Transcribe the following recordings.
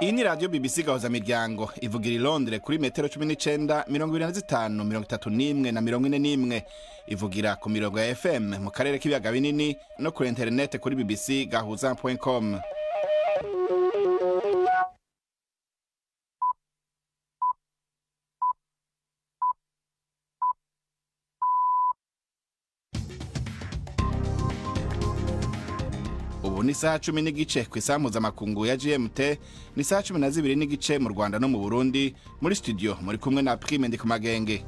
Iyi ni radio BBC Gahuza Miryango ivugira i Londres kuri metero 19, 25, 31 na 41. Ivugira ku mirongo ya FM mu karere k'ibiyaga binini no kuri internet kuri bbcgahuza.com. Ubu ni saha 10:15 ku isaha mpuzamakungu ya GMT, ni saha 12:15 mu Rwanda no mu Burundi. Muri studio muri kumwe na Prime Ndikumagenge.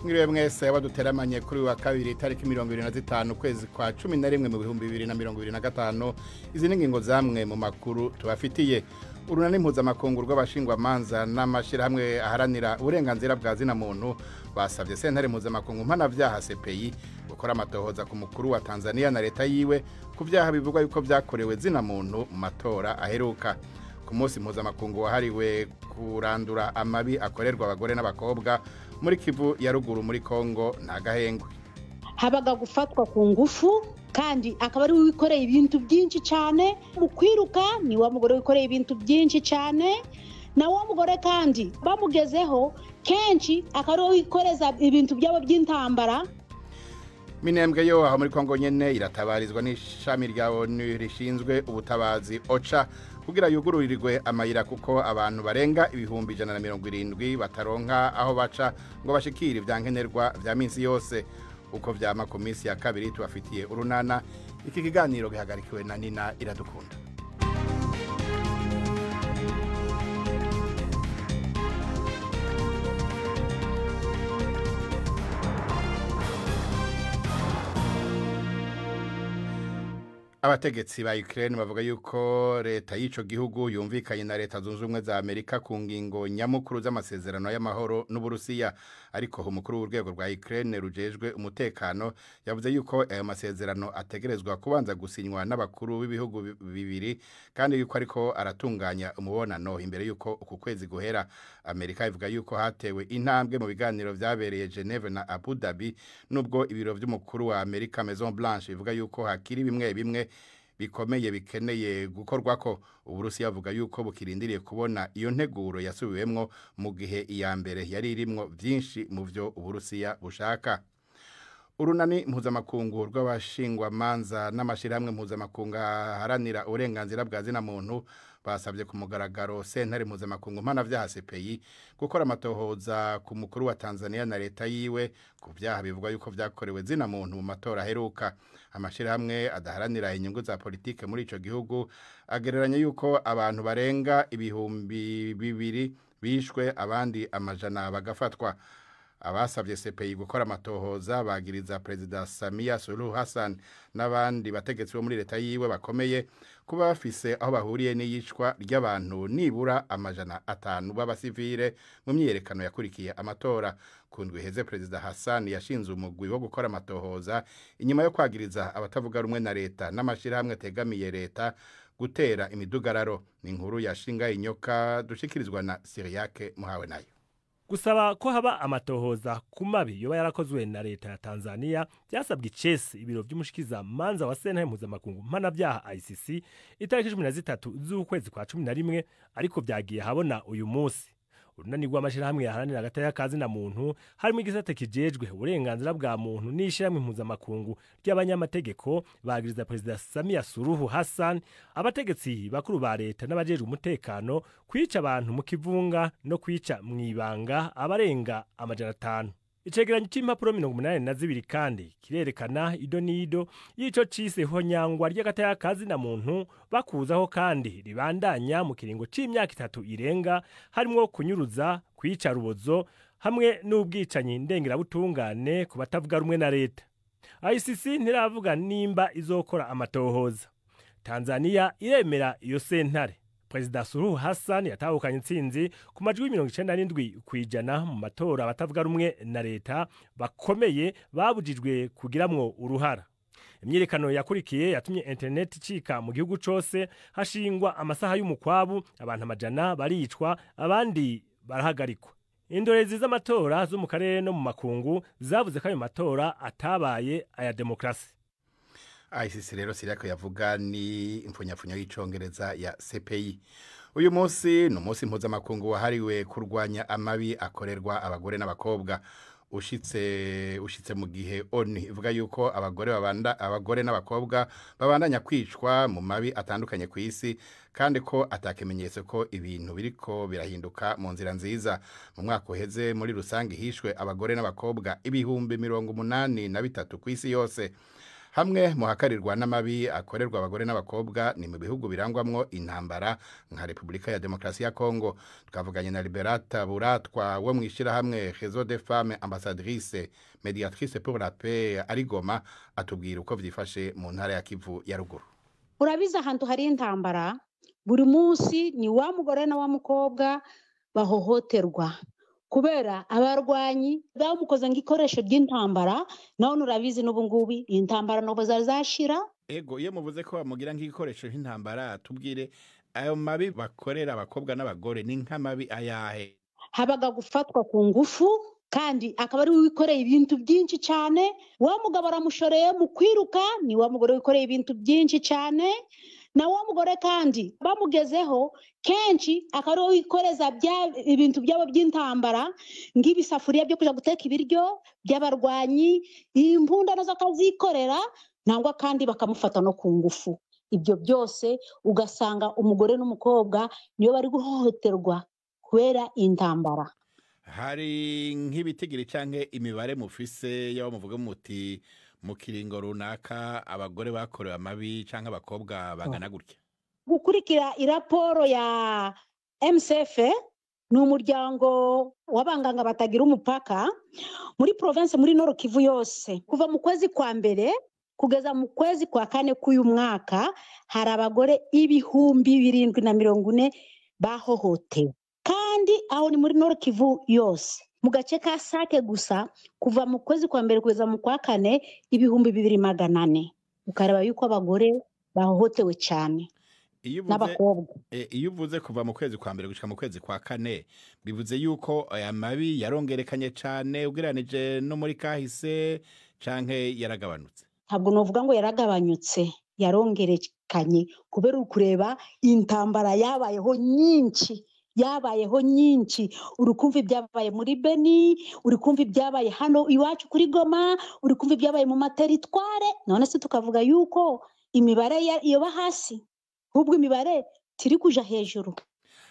Mwiriwe mwese abaduteramanye kuri wa kabiri tariki 25 kwezi kwa 11 mu 2025. Izi ni ngingo zamwe mu makuru tubafitiye. Urunani mpuzamakungu rw'abashingwamanza n'amashirahamwe aharanira uburenganzira bwa zina muntu basavye sentare mpuzamakungu mpanavyaha CPI gukora amatohoza ku mukuru wa Tanzania na leta yiwe ku vyaha bivugwa yuko vyakorewe zina muntu mu matora aheruka. Ku munsi mpuzamakungu wahariwe kurandura amabi akorerwa abagore n'abakobwa muri Kivu ya ruguru muri Kongo nta gahengwe. Habaga gufatwa ku ngufu kandi akaba ari wikoreye ibintu byinshi cyane mu kwiruka, ni wa mugore wikoreye ibintu byinshi cyane, na wa mugore kandi bamugezeho kenshi akaba ari wikoreza ibintu byabo by'intambara. Minembwe yo aho muri Kongo nyene iratabarizwa n'ishami rya ONU rishinzwe ubutabazi OCHA kugira yugururirwe amayira, kuko abantu barenga 170,000 bataronka aho baca ngo bashikire ivyankenerwa vya minsi yose. Uko vyama ku minsi ya kabiri tubafitiye urunana. Iki kiganiro gihagarikiwe na Nina Iradukunda. Abategetsi ba Ukraine bavuga yuko leta y'ico gihugu yumvikanye na leta zunze ubumwe za Amerika ku ngingo nyamukuru z'amasezerano y'amahoro n'Uburusiya, ariko umukuru w'urwego rwa Ukraine rujejwe umutekano yavuze yuko ayo masezerano ategerezwa kubanza gusinywa n'abakuru b'ibihugu bibiri, kandi yuko ariko aratunganya umubonano imbere yuko uku kwezi guhera. Amerika ivuga yuko hatewe intambwe mu biganiro vyabereye Geneve na Abu Dhabi, nubwo ibiro vy'umukuru wa Amerika Maison Blanche bivuga yuko hakiri bimwe bimwe bikomeye bikeneye gukorwako. Uburusiya avuga yuko bukirindiriye kubona iyo nteguro yasubiwemwo mu gihe iya mbere yari irimwo vyinshi mu vyo Uburusiya bushaka. Urunani mpuzamakungu rw'abashingwamanza n'amashirahamwe mpuzamakungu aharanira uburenganzira bwa zina muntu basabye ku mugaragaro sentare mpuzamakungu mpanavyaha CPI gukora amatohoza ku mukuru wa Tanzania na leta yiwe ku vyaha bivugwa yuko vyakorewe zina muntu mu matora aheruka. Amashirahamwe adaharanira inyungu za politike muri ico gihugu agereranya yuko abantu barenga 2000 bishwe, abandi amajana bagafatwa. Abasabye CPI gukora amatohoza bagiriza Perezida Samia Suluhu Hassan n'abandi bategetsi bo muri leta yiwe bakomeye kuba bafise aho bahuriye n'iyicwa ry'abantu nibura 500 b'abasivile mu myiyerekano yakurikiye amatora. Kundwi heze Perezida Hassan yashinze umugwi wo gukora amatohoza inyuma yo kwagiriza abatavuga rumwe na leta n'amashirahamwe ategamiye leta gutera imidugararo. Ni inkuru yashinga inyoka dushikirizwa na Siriake Muhawe nayo. Gusaba ko haba amatohoza ku mabi yoba yarakozwe na leta ya Tanzania byasabwe icese ibiro vy'umushikiza manza wa sentare mpuzamakungu mpanavyaha ICC itariki 13 z'ukwezi kwa 11, ariko vyagiye habona uyu munsi. Urunani rw'amashirahamwe yaharanira agateka ka zina muntu harimo igisate kijejwe uburenganzira bwa muntu n'ishirahamwe mpuzamakungu ry'abanyamategeko bagiriza Perezida Samia Suluhu Hassan, abategetsi bakuru ba leta n'abajejwe umutekano kwica abantu mu kivunga no kwica mwibanga abarenga 500. Icegeranyo c'impapuro 82 kandi kirerekana ido nido y'ico cise honyangwa ry'agateka ka zina muntu bakuzaho kandi ribandanya mu kiringo c'imyaka 3 irenga, harimwo kunyuruza, kwica rubozo hamwe n'ubwicanyi ndengerabutungane ku batavuga rumwe na leta. ICC ntiravuga nimba izokora amatohoza. Tanzania iremera iyo sentare. Perezida Suluhu Hassan yatahukanye intsinzi ku majwi 97% mu matora abatavuga rumwe na leta bakomeye babujijwe kugiramwo uruhara. Imyiyerekano yakurikiye yatumye internet icika mu gihugu cose, hashingwa amasaha y'umukwabu, abantu amajana baricwa abandi barahagarikwa. Indorezi z'amatora zo mu karere no mu makungu zavuze ko ayo matora atabaye aya demokrasi. ICC rero sirako yavuga ni impfunyapfunyo y'icongereza ya CPI. Uyu munsi ni umunsi mpuzamakungu wahariwe kurwanya amabi akorerwa abagore n'abakobwa. Ushitse mu gihe ONU ivuga yuko abagore n'abakobwa babandanya kwicwa mu mabi atandukanye ku isi, kandi ko atakimenyetso ko ibintu biriko birahinduka mu nzira nziza. Mu mwaka uheze muri rusange hishwe abagore n'abakobwa 83,000 ku isi yose. Hamwe muhakarirwa n'amabi akorerwa abagore n'abakobwa ni mu bihugu birangwamwo intambara nka Republika ya Demokrasi ya Kongo. Twavuganye na Liberata Buratwa wo mwishira hamwe Réseau des Femmes Ambassadrices Mediatrices pour la Paix ari Goma, atubwira uko vyifashe mu ntara ya Kivu ya ruguru. Urabizi ahantu hari intambara buri munsi ni wa mugore na wa mukobwa bahohoterwa kubera abarwanyi bamukoze ngikoresho ry'intambara. None urabizi n'ubu ngubu intambara nobo zazashira. Ego, iyo muvuze ko bamugira nk'igikoresho cy'intambara, tubwire ayo mabi bakorera abakobwa n'abagore ni nk'amabi ayahe? Habaga gufatwa ku ngufu, kandi akaba ari wikoreye ibintu byinshi cyane. Wa mugabo aramushoreye mu kwiruka, ni wa mugore wikoreye ibintu byinshi cyane. Na wa mugore kandi bamugezeho kenshi akaba ari wikoreza ibintu byabo by'intambara, nk'ibisafuriya byo kuja guteka ibiryo by'abarwanyi, imbunda nazo akazikorera, nangwa kandi bakamufata no ku ngufu. Ibyo byose ugasanga umugore n'umukobwa niyo bari guhohoterwa kubera intambara. Hari nk'ibitigiri canke imibare mufise y'abo muvuga muti mu kiringo runaka abagore bakorewe amabi canke abakobwa bangana gutya? Gukurikira iraporo ya MCF, ni umuryango w'abanganga batagira umupaka, muri province muri Nord Kivu yose kuva mu kwezi kwa mbere kugeza mu kwezi kwa kane k'uyu mwaka hari abagore 7,040 bahohotewe, kandi aho ni muri Nord Kivu yose. Mu gace ka Sake gusa kuva mu kwezi kwa mbere kugeza mu kwa kane 2,400. Ukareba yuko abagore bahohotewe cyane n'abakobwa. Iyo uvuze kuva mu kwezi kwa mbere gushika mu kwezi kwa kane, bivuze yuko aya mabi yarongerekanye cyane ugereranije no muri kahise canke yaragabanutse? Ntabwo novuga ngo yaragabanyutse, yarongerekanye kubera kureba intambara yabayeho nyinshi. Yabayeho nyinshi. Uri kumva ibyabaye muri Beni, uri kumva ibyabaye hano iwacu kuri Goma, uri kumva ibyabaye mu materitware. None se tukavuga yuko imibare yoba hasi, ahubwo imibare tiri kuja hejuru.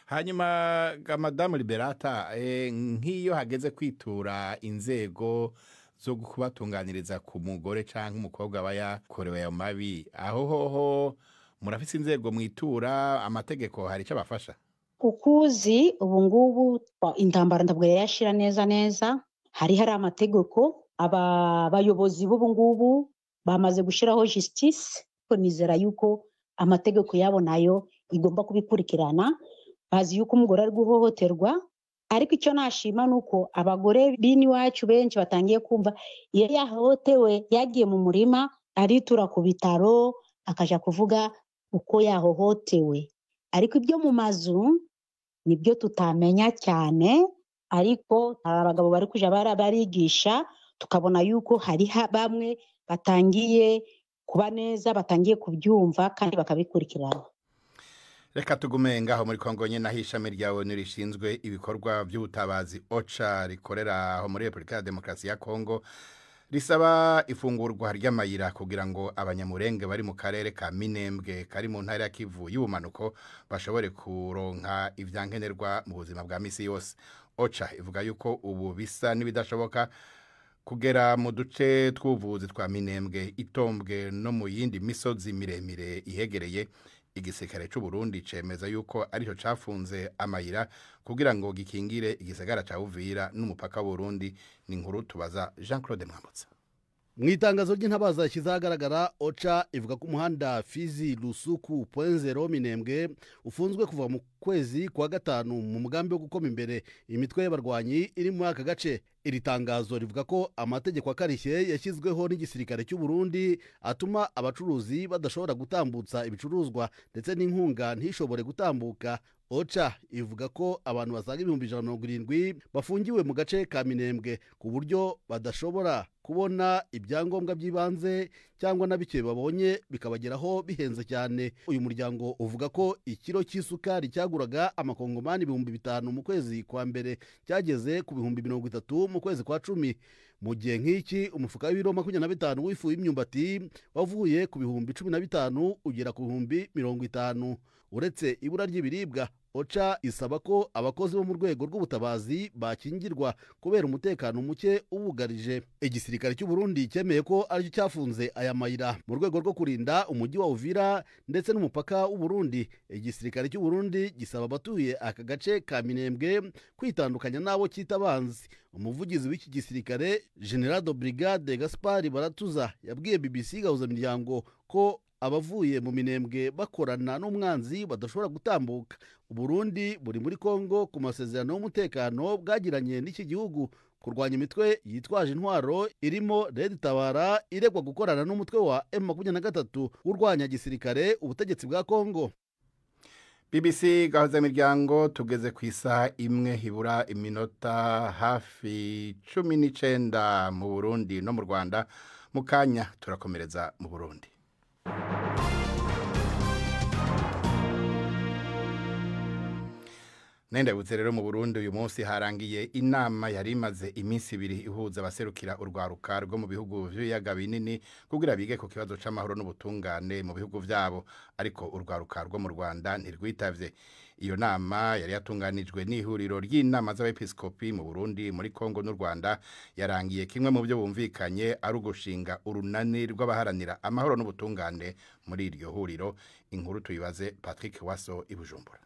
Hanyuma Madame Liberata, nk'iyo hageze kwitura inzego zo kubatunganiriza ku mugore canke umukobwa aba yakorewe ayo mabi, aho hoho murafise inzego mwitura, amategeko hari ico abafasha? Ukuzi ubu ngubu intambara ntabwo yashira neza neza, hari amategeko. Aba bayobozi b'ubu ngubu bamaze gushiraho justice, ko nizera yuko amategeko yabo nayo igomba kubikurikirana. Bazi yuko umugore ari guhohoterwa, ariko icyo nashima nuko abagore b'iniwacu benshi batangiye kumva iyo yahohotewe yagiye mu murima aritura ku bitaro akaja kuvuga uko yahohotewe. Ariko ibyo mu mazu nibyo tutamenya cyane, ariko hari abagabo bari kuja barigisha, tukabona yuko hari bamwe batangiye kuba neza, batangiye kubyumva kandi bakabikurikirana. Reka tugume ngaho muri Kongo nyene, aho ishami rya ONU rishinzwe ibikorwa by'ubutabazi OCHA rikorera aho muri Republika ya Demokarasi ya Kongo risaba ifungurwa ry'amayira kugira ngo abanyamurenge bari mu karere ka Minembwe kari mu ntara ya Kivu y'ubumanuko bashobore kuronka ivyankenerwa mu buzima bwa misi yose. OCHA ivuga yuko ubu bisa n'ibidashoboka kugera mu duce tw'ubuvuzi twa Minembwe, Itombwe no mu yindi misozi miremire ihegereye. Igisirikare c'u Burundi cemeza yuko arico cafunze amayira kugira ngo gikingire igisagara ca Uvira n'umupaka w'u Burundi. Ni inkuru tubaza Jean-Claude Mwambutsa. Mu itangazo ry'intabaza yashyize ahagaragara, OCHA ivuga ko umuhanda Fizi Rusuku point zero Minembwe ufunzwe kuva mu kwezi kwa gatanu mu mugambi wo gukoma imbere imitwe y'abarwanyi iri muri aka gace. Iri tangazo rivuga ko amategeko akarishye yashyizweho n'igisirikare cy'u Burundi atuma abacuruzi badashobora gutambutsa ibicuruzwa ndetse n'inkunga ntishobore gutambuka. OCHA ivuga ko abantu basaga 170,000 bafungiwe mu gace ka Minembwe ku buryo badashobora kubona ibyangombwa by'ibanze cyangwa na bike babonye bikabageraho bihenze cyane. Uyu muryango uvuga ko ikiro cy'isukari cyaguraga amakongomani 5,000 mu kwezi kwa mbere cyageze ku 30,000 mu kwezi kwa 10. Mu gihe nk'iki umufuka w'ibiro 25 w'ifu y'imyumbati wavuye ku 15,000 ugera ku 50,000. Uretse ibura ry'ibiribwa, OCHA isaba ko abakozi bo mu rwego rw'ubutabazi bakingirwa kubera umutekano muke ubugarije. Igisirikare cy'u Burundi cyemeye ko aricyo cyafunze aya mayira mu rwego rwo kurinda umujyi wa Uvira ndetse n'umupaka w'u Burundi. Igisirikare cy'u Burundi gisaba abatuye aka gace ka Minembwe kwitandukanya n'abo cyita abanzi. Umuvugizi w'iki gisirikare General de Brigade Gaspard Baratuza yabwiye BBC Gahuza Miryango ko abavuye mu Minembwe bakorana n'umwanzi badashobora gutambuka. Burundi buri muri Kongo ku masezerano y'umutekano bwagiranye n'iki gihugu kurwanya imitwe yitwaje intwaro irimo Red Tabara iregwa gukorana n'umutwe wa M23 urwanya gisirikare ubutegetsi bwa Kongo. BBC Gahuza Miryango, tugeze ku isaha 1 ibura iminota hafi 19 mu Burundi no mu Rwanda. Mukanya turakomereza mu Burundi. Nendabutse rero mu Burundi uyu munsi harangiye inama yari imaze iminsi ibiri ihuza abaserukira urwaruka rwo mu bihugu vy'ibiyaga binini kugira bige ku kibazo c'amahoro n'ubutungane mu bihugu vyabo, ariko urwaruka rwo mu Rwanda ntirwitavye. Iyo nama yari yatunganijwe n'ihuriro ry'inama z'abepiskopi mu Burundi, muri Kongo n'u Rwanda, yarangiye kimwe mu byo bumvikanye ari ugushinga urunani rw'abaharanira amahoro n'ubutungane muri iryo huriro. Inkuru tuyibaze Patrick Waso i Bujumbura.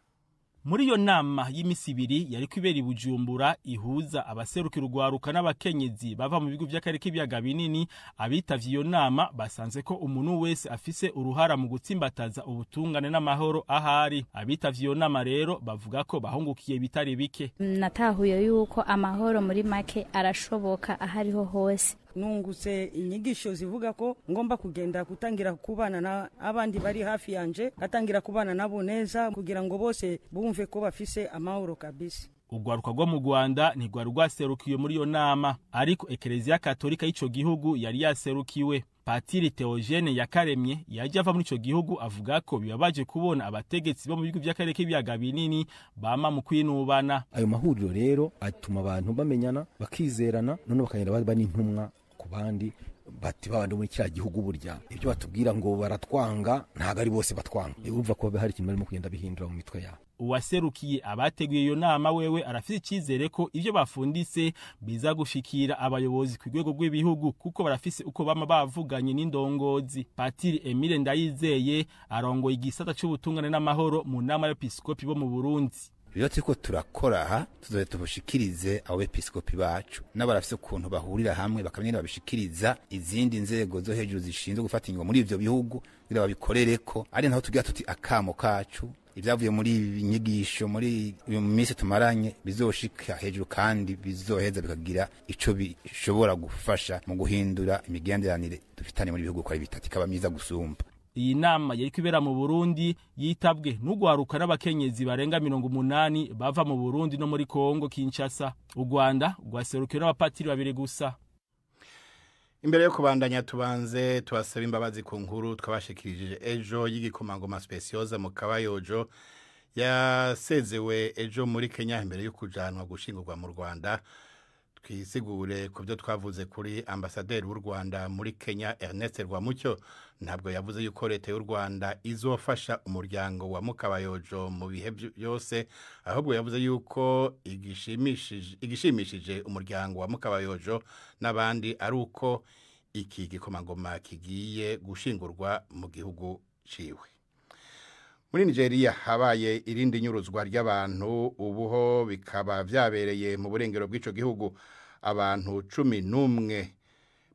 Muri iyo nama y'imisi ibiri yari kwibera i Bujumbura ihuza abaserukira urwaruka n'abakenyezi bava mu bigo by'akarere k'ibiyaga binini, abitavye iyo nama basanze ko umuntu wese afise uruhara mu gutsimbataza ubutungane n'amahoro ahari. Abitavye iyo nama rero bavuga ko bahungukiye bitari bike. Natahuye yuko amahoro muri make arashoboka ahariho hose. Nungutse inyigisho zivuga ko ngomba kugenda gutangira kubana na abandi bari hafi yanje, gatangira kubana nabo neza kugira ngo bose bumve ko bafise amahoro kabisa. Urwaruka rwo mu Rwanda ntirwari rwaserukiwe muri iyo nama, ariko Ekereziya Katolika y'ico gihugu yari yaserukiwe. Patiri Theogene Yakaremye yaje ava muri ico gihugu avuga ko bibabaje kubona abategetsi bo mu bihugu by'akarere k'ibiyaga binini bama mu kwinubana. Ayo mahuriro rero atuma abantu bamenyana, bakizerana, none bakagenda baba n'intumwa ku bandi bati babandi muri kiriya gihugu burya ibyo batubwira ngo baratwanga ntago ari bose batwanga. Urumva ko hari ikintu barimo kugenda bihindura mu mitwe yabo. Uwaserukiye abateguye iyo nama wewe arafite icyizere ko ivyo bafundise biza gushikira abayobozi ku rwego rw'ibihugu kuko barafise uko bama bavuganye n'indongozi. Patiri Emile Ndayizeye arongoye igisata c'ubutungane n'amahoro mu nama y'episkopi bo mu Burundi. Rero turiko turakora aha tuzoze tubushikirize abo bepiskopi bacu n'abarafise ukuntu bahurira hamwe bakamenya babishikiriza izindi nzego zo hejuru zishinzwe gufata ingingo muri ivyo bihugu kugira babikorereko. Ari naho tugira tuti akamo kacu ibyavuye muri inyigisho muri uyu minsi tumaranye bizoshika hejuru kandi bizoheza bikagira ico bishobora gufasha mu guhindura imigenderanire dufitanye muri bihugu kwa bitatu ikaba myiza gusumba. Iyi nama yari kwibera mu Burundi yitabwe n'ugwaruka n'abakenyezi barenga 80 bava mu Burundi no muri Kongo Kinshasa. U Rwanda rwaserukiwe n'abapatiri babiri gusa. Imbere yo kubandanya tubanze tubasaba imbabazi ku nkuru twabashikirije ejo y'igikomangoma Specioza mu Kabayojo yasezewe ejo muri Kenya imbere yo kujanwa gushingurwa mu Rwanda. Twisigure ku byo twavuze kuri ambasaderi w'u Rwanda muri Kenya Ernest Rwamucyo. Ntabwo yavuze yuko leta y'u Rwanda izofasha umuryango wa Mukabayojo mu bihe byose, ahubwo yavuze yuko igishimishije umuryango wa Mukabayojo n'abandi ari uko iki gikomangoma kigiye gushingurwa mu gihugu ciwe. Muri Nigeria habaye irindi nyuruzwa ry'abantu ubuho bikaba vyabereye mu burengero bw'ico gihugu. Abantu 11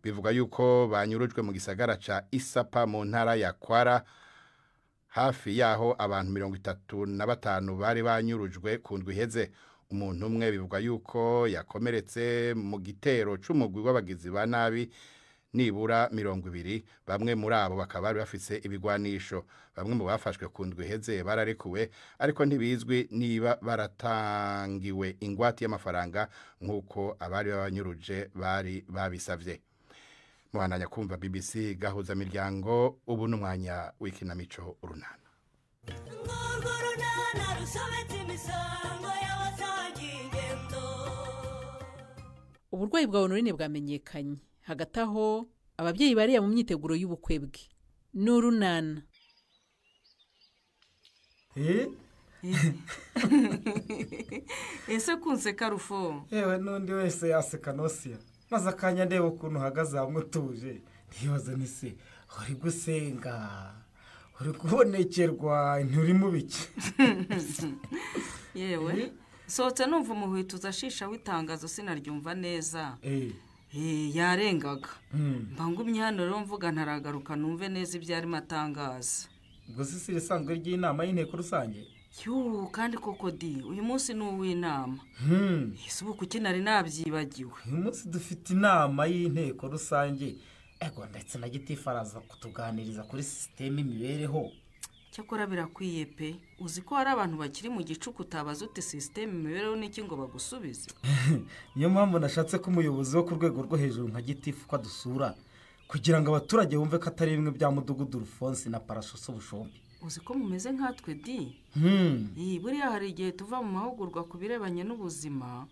bivuga yuko banyurujwe mu gisagara ca Isapa mu ntara ya Kwara, hafi yaho abantu 35 bari banyurujwe ku ndwi iheze. Umuntu umwe bivuga yuko yakomeretse mu gitero c'umugwi w'abagizi ba nabi nibura 20, bamwe muri abo bakaba bari bafise ibigwanisho. Bamwe mu bafashwe ku ndwi iheze bararekuwe, ariko ntibizwi niba baratangiwe ingwate y'amafaranga nk'uko abari babanyuruje bari babisavye. Mubandanya kumva BBC Gahuza Miryango. Ubu n'umwanya w'ikinamico Urunana. Uburwayi bwa Honorine bwamenyekanye. Hagati aho ababyeyi bariya mu myiteguro y'ubukwe bwe. N'urunana. Ese kunseka Rufo? Yewe n'undi wese yaseka Nosiya. Maze akanya ndeba ukuntu uhagaze hamwe utuje, ntibaza nise uri gusenga, uri kubonekerwa, nturi mu biki. Yewe sohotse numva umuhwituza ashisha w'itangazo sinaryumva neza. Yarengaga mba ngumye hano rero mvuga ntaragaruka numve neza ibyo arimo atangaza. Gusa isi isanzwe ry'inama y'inteko rusange. Yuu, kandi koko di uyu munsi ni uw'inama. Ese ubu kuki nari nabyibagiwe? Uyu munsi dufite inama y'inteko rusange. Ego ndetse na gitifu araza kutuganiriza kuri sisiteme imibereho. Cyakora birakwiye pe, uzi ko hari abantu bakiri mu gicuku utabaza uti sisiteme imibereho n'iki ngo bagusubize. Niyo mpamvu nashatse ko umuyobozi wo ku rwego rwo hejuru nka gitifu ko adusura, kugira ngo abaturage bumve ko atari bimwe bya mudugudu Rufonsi na Parashoso Bushombe. Uzi ko mumeze nkatwe di? Buriya hari igihe tuva mu mahugurwa ku birebanye n'ubuzima,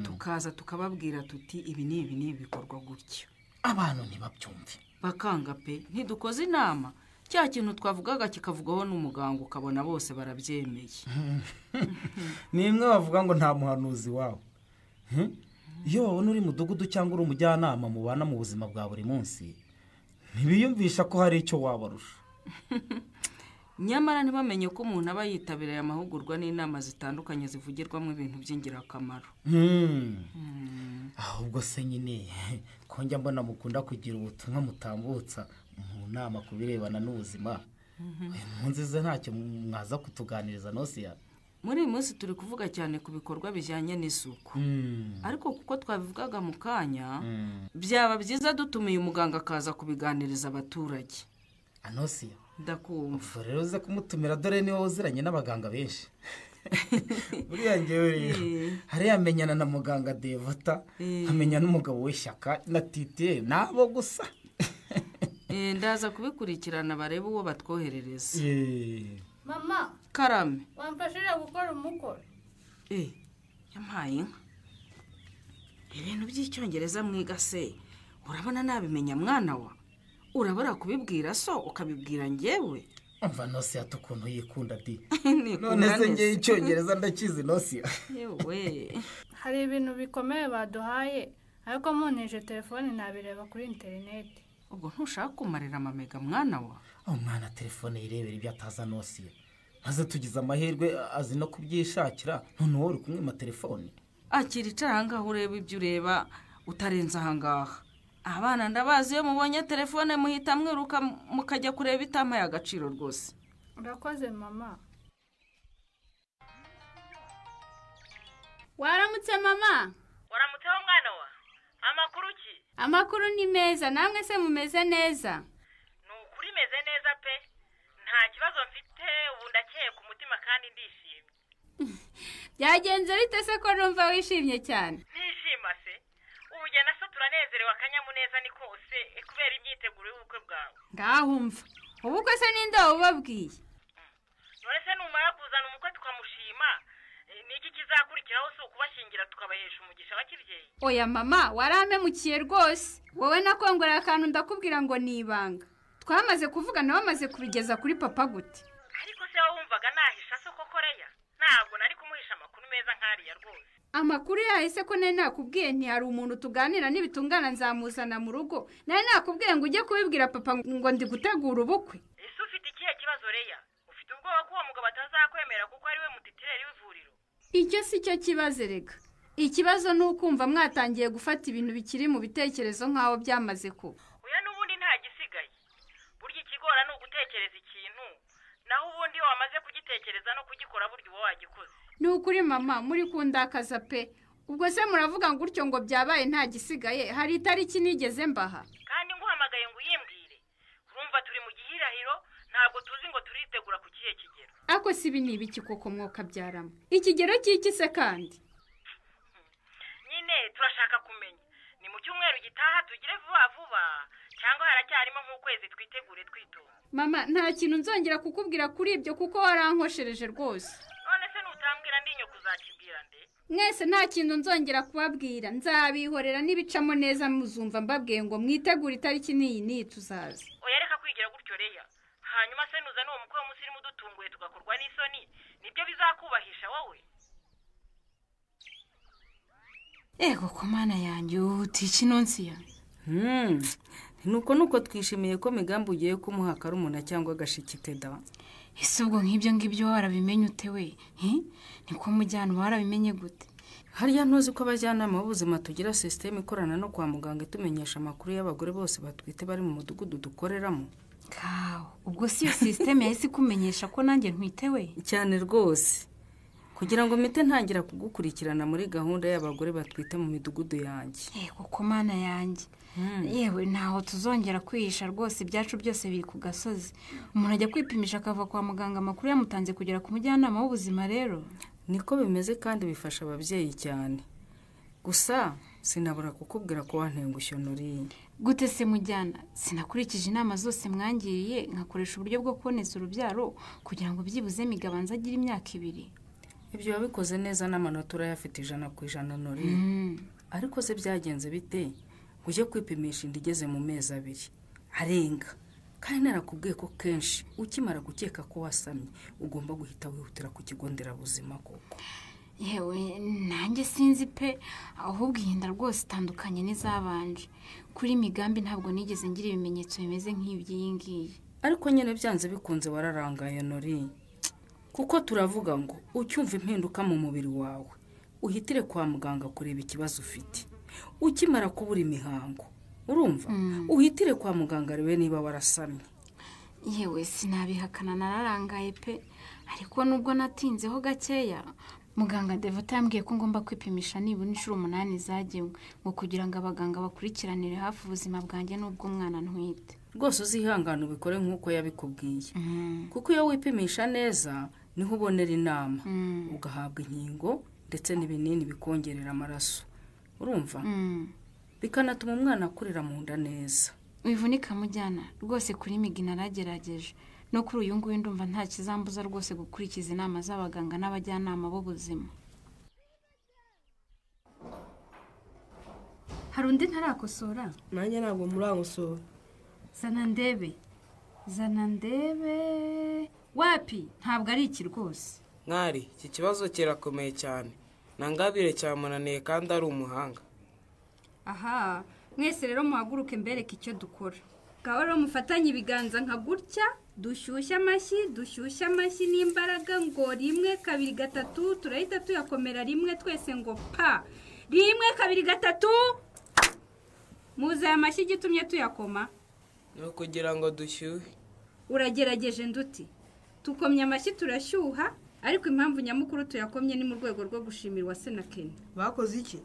tukaza tukababwira tuti ibi n'ibi n'ibi bikorwa gutya, abantu ntibabyumve bakanga pe. Ntidukoze inama, cya kintu twavugaga kikavugwaho n'umuganga ukabona bose barabyemeye. Ni imwe bavuga ngo nta muhanuzi wawe. Iyo babona uri mudugudu cyangwa uri umujyanama mubana mu buzima bwa buri munsi, ntibiyumvisha ko hari icyo wabarusha. Nyamara ntibamenye ko umuntu aba yitabiriye amahugurwa n'inama zitandukanye zivugirwamo ibintu by'ingirakamaro. Ahubwo se nyine ko njya mbona mukunda kugira ubutumwa mutambutsa mu nama ku birebana n'ubuzima, uyu munsi ntacyo mwaza kutuganiriza Nosiya? Muri uyu munsi turi kuvuga cyane ku bikorwa bijyanye n'isuku, ariko kuko twabivugaga mu kanya, byaba byiza dutumiye umuganga akaza kubiganiriza abaturage. Anosiya, ndakumva. Rero uze kumutumira, dore niwe uziranye n'abaganga benshi. Buriya ngewe rero hariya amenyana na muganga Devota, amenya n'umugabo w'ishyaka na Tite, nabo gusa. Ndaza kubikurikirana barebe uwo batwoherereza. Mama Karame, wamfashije gukora umukoro? Yampaye inka. Ibintu by'icyongereza mwiga se urabona nabimenya mwana wa? Urabura kubibwira so ukabibwira njyewe? Umva Nosiya tukuntu yikunda di. None se ngiye icyongereza ndakizi Nosiya. Yewe hari ibintu bikomeye baduhaye, ariko munije telefone nabireba kuri interineti. Ubwo ntushaka kumarira amamega mwana wa? Umwana telefone yirebera ibyo ataza Nosiya, maze tugize amahirwe azi no kubyishakira. None wowe uri kumwe ma telefone? Akira, icara ahangaha ureba ibyo ureba utarenze ahangaha. Abana ndabazi iyo mubonye telefone muhita mwiruka mukajya kureba itampaye agaciro rwose. Urakoze mama. Waramutse mama. Waramutseho mwana wa. Amakuru ki? Amakuru ni meza, namwe se mumeze neza? Ni ukuri meze neza pe, nta kibazo mfite, ubu ndakeye ku mutima kandi ndishimye. Byagenze bite se ko numva wishimye cyane? Nishima se, ubu njye na so turanezerewe, akanyamuneza ni kose kubera imyiteguro y'ubukwe bwawe. Ngaho umva, ubukwe se ninde wabubabwiye? None se numara kuzana umukwe tukamushima, niki kizakurikiraho si ukubashyingira tukabahesha umugisha bakibyeyi? Oya mama, warampemukiye rwose. Wowe nakongorera akantu ndakubwira ngo ni ibanga. Twamaze kuvugana bamaze kubigeza kuri papa gute? Ariko se wumvaga nahisha so koko Reya? Ntabwo nari kumuhisha amakuru meza nk'ariya rwose. Amakuru yahise ko nari nakubwiye nti hari umuntu tuganira nibitungana nzamuzana mu rugo. Nari nakubwiye ngo ujye kubibwira papa ngo ndi gutegura ubukwe. Ese ufite ikihe kibazo Reya? Ufite ubwoba ko uwo mugabo atazakwemera kuko ari we mutitireri w'ivuriro? Icyo si cyo kibazo rega. Ikibazo ni ukumva mwatangiye gufata ibintu bikiri mu bitekerezo nk'aho byamaze kuba. Oya n'ubundi nta gisigaye. Burya ikigora ni ugutekereza ikintu, naho ubundi iyo wamaze kugitekereza no kugikora burya uba wagikoze. Ni ukuri mama, muri kundakaza pe. Ubwo se muravuga ngo gutyo ngo byabaye nta gisigaye, hari itariki nigeze mbaha? Kandi nguhamagaye ntumpamagaye ngo uyimbwire? Urumva turi mu gihirahiro, ntabwo tuzi ngo turitegura ku kihe kigero. Ako si ibi ni ibiki koko mwokabyaramo? Ikigero cy'iki se kandi? Nyine turashaka kumenya ni mu cyumweru gitaha tugire vuba vuba cyangwa haracyarimo nk'ukwezi twitegure twitonze. Mama, nta kintu nzongera kukubwira kuri ibyo kuko warankoshereje rwose. None se nutambwira ndi nyoko uzakibwira nde? Mwese nta kintu nzongera kubabwira, nzabihorera n'ibicamo neza muzumva mbabwiye ngo mwitegure itariki n'iyi n'iyi tuzaza. Oya reka kwigira gutyo Leya. Hanyuma se nuza n'uwo mukwe w'umusirimu udutunguye tugakorwa n'isoni, nibyo bizakubahisha wowe? Ego komana yanjye utica inonsiya. Nuko twishimiye ko Migambi ugiye kumuha karumuna cyangwa agashikite da. Ese ubwo nk'ibyo ngibyo warabimenye ute we? Niko mujyana warabimenye gute? Harya ntuzi ko abajyanama b'ubuzima tugira system ikorana no kwa muganga itumenyesha amakuru y'abagore bose batwite bari mu mudugudu dukoreramo? Kawo, ubwo si iyo system yahise ikumenyesha ko nanjye ntwite we? Cyane rwose. Kugira ngo mpite ntangira kugukurikirana muri gahunda y'abagore batwite mu midugudu yanjye. Yego komana yanjye. Yewe ntaho tuzongera kwihisha rwose, ibyacu byose biri ku gasozi. Umuntu ajya kwipimisha akava kwa muganga amakuru yamutanze kugera ku mujyanama w'ubuzima rero. Niko bimeze kandi bifasha ababyeyi cyane. Gusa sinabura kukubwira ko wantengushye Honorine. Gute se mujyana? Sinakurikije inama zose mwangiriye nkakoresha uburyo bwo kuboneza urubyaro kugira ngo byibuze Migabanza agire imyaka 2. Ibyo wabikoze neza n'amanota urayafite 100% Honorine. Ariko se byagenze bite? Ujye kwipimisha inda igeze mu mezi 2 arenga, kandi narakubwiye ko kenshi ukimara gukeka ko wasamye ugomba guhita wihutira ku kigo nderabuzima koko. Yewe nanjye sinzi pe, ahubwo iyi nda rwose itandukanye n'izabanje. Kuri Migambi ntabwo nigeze ngira ibimenyetso bimeze nk'iby'iyi ngiyi. Ariko nyine byanze bikunze wararangaye Honorine, kuko turavuga ngo ucyumva impinduka mu mubiri wawe uhitire kwa muganga kureba ikibazo ufite. Ukimara kubura imihango urumva uhitire kwa muganga rebe niba warasamye. Yewe sinabihakana nararangaye pe, ariko nubwo natinzeho gakeya muganga Devota yambwiye ko ngomba kwipimisha nibura inshuro 8 zagenwe ngo kugira ngo abaganga bakurikiranire hafi ubuzima bwanjye n'ubw'umwana ntwite. Rwose uzihangana ubikore nk'uko yabikubwiye, kuko iyo wipimisha neza niho ubonera inama, ugahabwa inkingo ndetse n'ibinini bikongerera amaraso. Urumva bikanatuma umwana akurira mu nda neza. Wivunika mujyana rwose, kuri Migi naragerageje no kuri uyu nguyu ndumva nta kizambuza rwose gukurikiza inama z'abaganga n'abajyanama b'ubuzima. Hari undi ntarakosora? Nanjye ntabwo murankosora. Zana ndebe, zana ndebe. Wapi, ntabwo ari iki rwose. Mwari, iki kibazo kirakomeye cyane. Nangabire cyamunaniye kandi ari umuhanga. Aha, mwese rero muhaguruke mbereke icyo dukora. Ngaho rero mufatanye ibiganza nka gutya, dushyushye amashyi, dushyushye amashyi n'imbaraga ngo 1 2 3, turahita tuyakomera rimwe twese ngo pa. 1 2 3. Muze aya mashyi gitumye tuyakoma. No kugira ngo dushyuhe. Uragerageje nduti. Tukomye amashyi turashyuha, ariko impamvu nyamukuru tuyakomye ni mu rwego rwo gushimirwa se na Ken. Bakoze iki?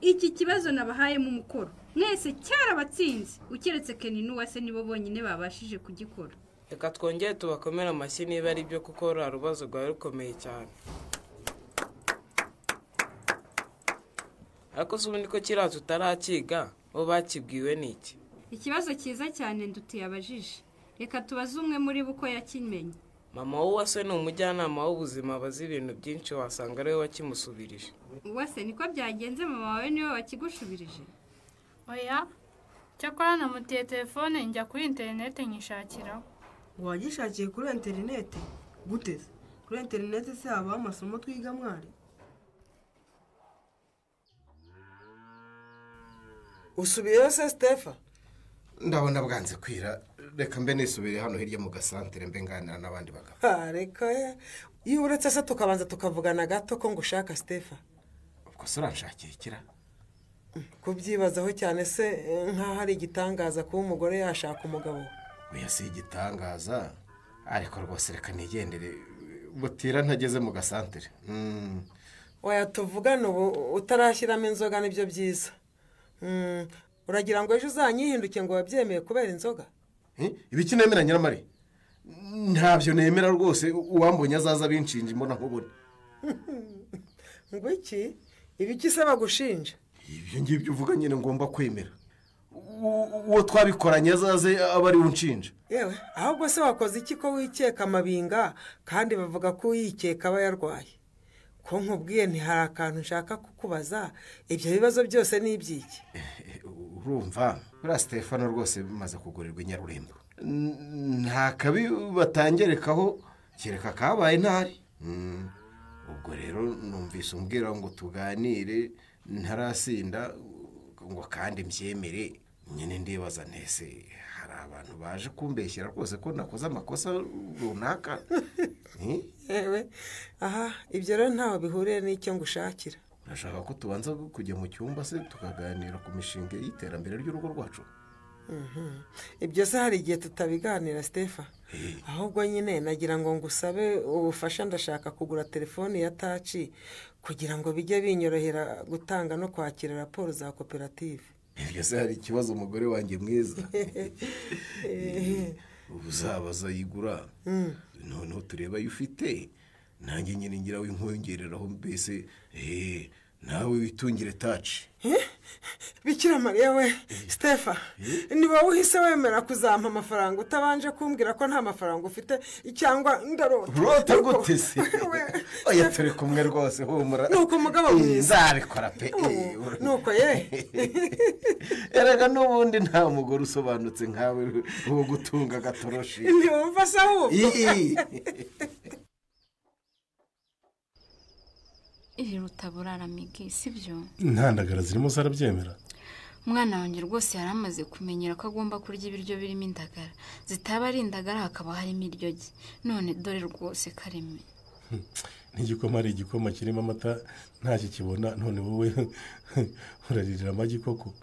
Iki kibazo nabahaye mu mukoro. Mwese cyarabatsinze, ukeretse Ken n'uwase nibo bonyine babashije kugikora. Reka twongere tubakomera amashyi niba ari byo, kuko rura rubazo rwawe rukomeye cyane. Ariko se ubundi ko kiriya tutarakiga, bo bakibwiwe n'iki? Ikibazo cyiza cyane nduti yabajije. Reka tubaze umwe muri bo uko yakimenye. Mama w'Uwase ni umujyanama w'ubuzima, abazi ibintu byinshi, wasanga ariwe wakimusubirije. Uwase niko byagenze, mama wawe niwe wakigushubirije? Oya, cyakora namutiye telefone njya kuri interinete nyishakiraho. Wagishakiye kuri interinete? Gute se? Kuri interinete se habaho amasomo twiga mwari? Usubiyeyo se Stefa? Ndabona bwanze kwira, reka mbe nisubire hano hirya mu gasantere mbe nganira n'abandi bagabo. Reka iyo uretse se tukabanza tukavugana gato ko ngushaka Stefa. Ubwo se uranshakiye ikira? Kubyibazaho cyane se nkaho ari igitangaza kuba umugore yashaka umugabo. Oya si igitangaza, ariko rwose reka nigendere butira ntageze mu gasantere. Oya tuvugane ubu utarashyiramo inzoga nibyo byiza. Uragira ngo ejo uzanyihinduke ngo wabyemeye kubera inzoga? Ibiki nemera Nyiramari? Ntabyo nemera rwose, uwambonye azaza binshinja imbona nkubone. Ngo iki? Ibiki se bagushinja? Ibyo ngibyo uvuga nyine ngomba kwemera. Uwo twabikoranye azaze aba ari unshinja. Yewe, ahubwo se wakoze iki ko wikeka amabinga kandi bavuga ko uyikeka aba yarwaye? Ko nkubwiye nti hari akantu nshaka kukubaza, ibyo bibazo byose ni ibyiki? Urumva, buriya Stefano rwose bimaze kugurirwa inyarurembo. Nta kabi batangerekaho kereka kabaye ntari. Ubwo rero numvise umbwira ngo tuganire ntarasinda ngo kandi mbyemere, nyine ndibaza ntese hari abantu baje kumbeshyira rwose ko nakoze amakosa runaka. Yewe, aha ibyo rero ntaho bihuriye n'icyo ngushakira. Urashaka ko tubanza kujya mu cyumba se tukaganira ku mishinga y'iterambere ry'urugo rwacu? Ibyo se hari igihe tutabiganira Stefa. Ahubwo nyine nagira ngo ngusabe ubufasha, ndashaka kugura telefone ya taci kugira ngo bijye binyorohera gutanga no kwakira raporo za koperative. Ibyo se hari ikibazo umugore wanjye mwiza? Uzabaza yigura noneho tureba ayo ufite, nanjye nyine ngira winkongereraho mbese nawe witungire taci. Bikira Mariya we, Stefa, ni wowe uhise wemera kuzampa amafaranga utabanje kumbwira ko nta mafaranga ufite cyangwa ndarota? Urota gute se? Oya turi kumwe rwose, humura. Nuko umugabo mwiza nzabikora pe. Nuko ye erega n'ubundi nta mugore usobanutse nkawe wo gutunga agatoroshi. Ntiwumva se ahubwo? Iri rutaburara migi, sibyo? Ntandagara zirimo zarabyemera. Umwana wanjye rwose yari amaze kumenyera ko agomba kurya ibiryo birimo indagara, zitaba ari indagara hakaba harimo iryogi. None dore rwose Kareme. N'igikoma ari igikoma kirimo amata ntacyo kibona, none wowe uraririra amagi koko.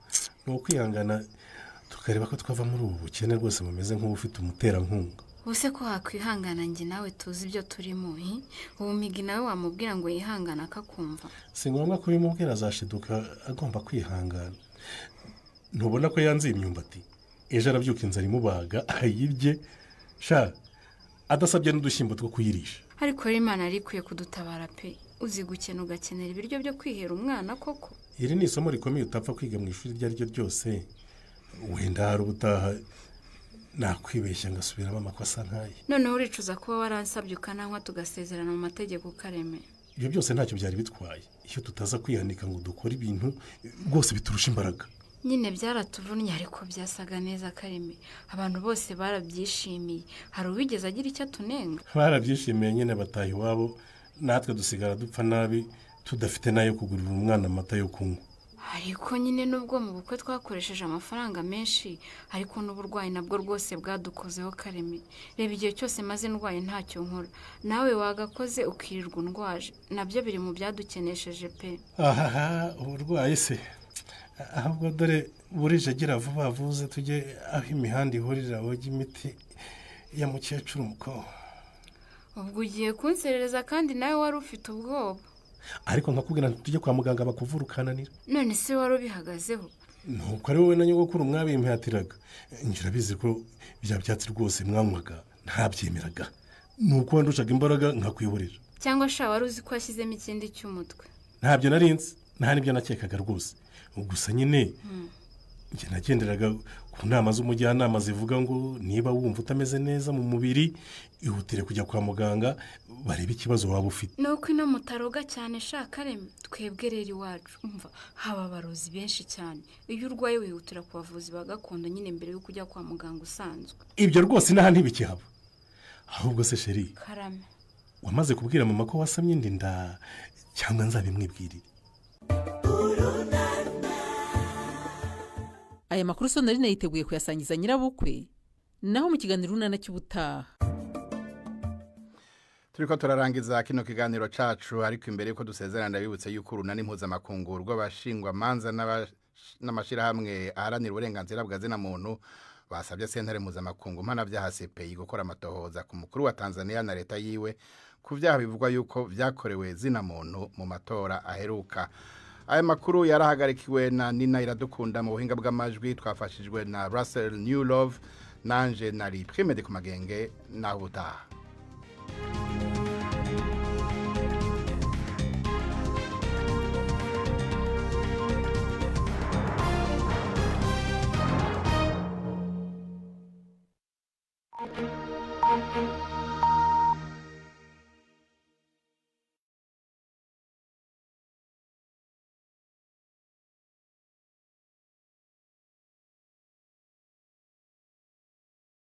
Ni ukwihangana tukareba ko twava muri ubu bukene rwose bumeze nk'ubufite umuterankunga. Ubuse ko hakwihangana njye nawe tuzi ibyo turimo, ubu Migi nawe wamubwira ngo yihangane akakumva? Si ngombwa kubimubwira, azashiduka agomba kwihangana. Ntubona ko yanze imyumbati? Ejo arabyuka inzara imubaga ayirye sha adasabye n'udushyimbo two kuyirisha. Ariko rero Imana yari ikwiye kudutabara pe. Uzi gukena ugakenera ibiryo byo kwihera umwana koko? Iri ni isomo rikomeye utapfa kwiga mu ishuri iryo ari ryo ryose. Wenda hari ubutaha nakwibeshya ngasubiramo amakosa nkaye. Noneho uricuza kuba waransabye ukananywa tugasezerana mu mategeko Kareme? Ibyo byose ntacyo byari bitwaye iyo tutaza kwihanika ngo dukore ibintu rwose biturusha imbaraga. Nyine byaratuvunnye ariko byasaga neza Kareme, abantu bose barabyishimiye. Hari uwigeze agira icyo atunenga? Barabyishimiye nyine bataha iwabo, natwe dusigara dupfa nabi tudafite nayo kugurira umwana amata yo kunywa. Ariko nyine nubwo mu bukwe twakoresheje amafaranga menshi, ariko n'uburwayi nabwo rwose bwadukozeho Kareme. Reba igihe cyose maze ndwaye ntacyo nkora, nawe wagakoze ukirirwa undwaje, nabyo biri mu byadukenesheje pe. Ahaha, uburwayi se? Ahubwo dore burije agira vuba vuze tujye aho imihanda ihurira woge imiti ya mukecuru mukobwa. Ubwo ugiye kunserereza kandi nawe wari ufite ubwoba. Ariko nkakubwira tujye kwa muganga bakuvura ukananira. None se wari ubihagazeho? Nuko ari wowe na nyogokuru mwabimpihatiraga. Njye urabizi ko bya byatsi rwose mwanywaga ntabyemeraga. Nuko wandushaga imbaraga nkakwiburira. Cyangwa sha wari uzi ko washyizemo ikindi cy'umutwe? Ntabyo narinzi, nta n'ibyo nakekaga rwose. Gusa nyine njye nagenderaga ku nama z'umujyanama zivuga ngo niba wumva utameze neza mu mubiri ihutire kujya kwa muganga barebe ikibazo waba ufite. Nuko ino mutaroga cyane sha Kareme, twebwe rero iwacu umva haba abarozi benshi cyane. Iyo urwaye wihutira ku bavuzi ba gakondo nyine mbere yo kujya kwa muganga usanzwe. Ibyo rwose inaha ntibikihaba. Ahubwo se sheri Karame, wamaze kubwira mama ko wasamye indi nda cyangwa nzabimwibwirire? Aya makuru Sonorine yiteguye kuyasangiza nyirabukwe, naho mu kiganiro Urunana cy'ubutaha. Turiko turarangiza kino kiganiro cacu, ariko imbere yuko dusezerana ndabibutse yuko urunani mpuzamakungu rw'abashingwa manza n'amashirahamwe aharanira uburenganzira bwa zina muntu basabye sentare mpuzamakungu mpanavyaha CPI gukora amatohoza ku mukuru wa Tanzania na leta yiwe ku vyaha bivugwa yuko vyakorewe zina muntu mu matora aheruka. Aya makuru yarahagarikiwe na Nina Iradukunda mu buhinga bw'amajwi, twafashijwe na Russell New Love, nanje nari Prime de Kumagenge, naho ubutaha.